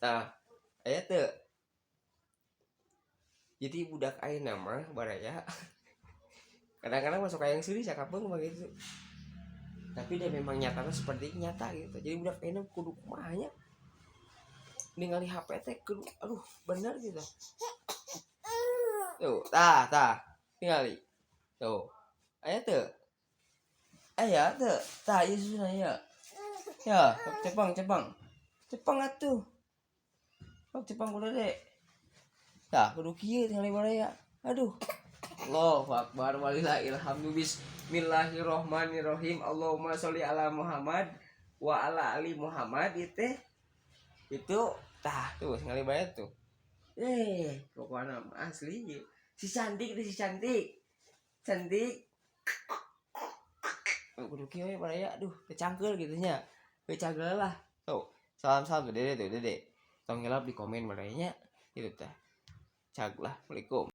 Tah, aya teu? Jadi budak ayeuna mah, baraya, kadang-kadang masuk kayak yang seuri sakapeung mah gitu, tapi dia memang nyatanya seperti nyata gitu. Jadi budak ayeuna kudu kumaha nya, ningali HP teh kudu, aduh, bener gitu. Tuh, tah, tah, tingali tuh, aya teu? Aya teu? Tah, ieu susuna ya, ya cepang, cepang, cepang atuh. Sok cepang ku Dede. Tah, kudu kieu tingali, baraya. Aduh, Allahu akbar walillahilhamdu. Bismillahirrahmanirrahim. Allahumma sholli ala Muhammad wa ala ali Muhammad. Itu itu, tah, tuh tingali baraya tuh. Eh, pokoknya asli si cantik itu, si cantik cantik. Oh, kudu kieu we, baraya. Aduh, kecangkel gitu nya, kecangkel lah. Tuh, salam, salam tuh Dede, tuh Dede. Tong ngelap di komen, baraya nya gitu. Tah, cag lah. Assalamualaikum.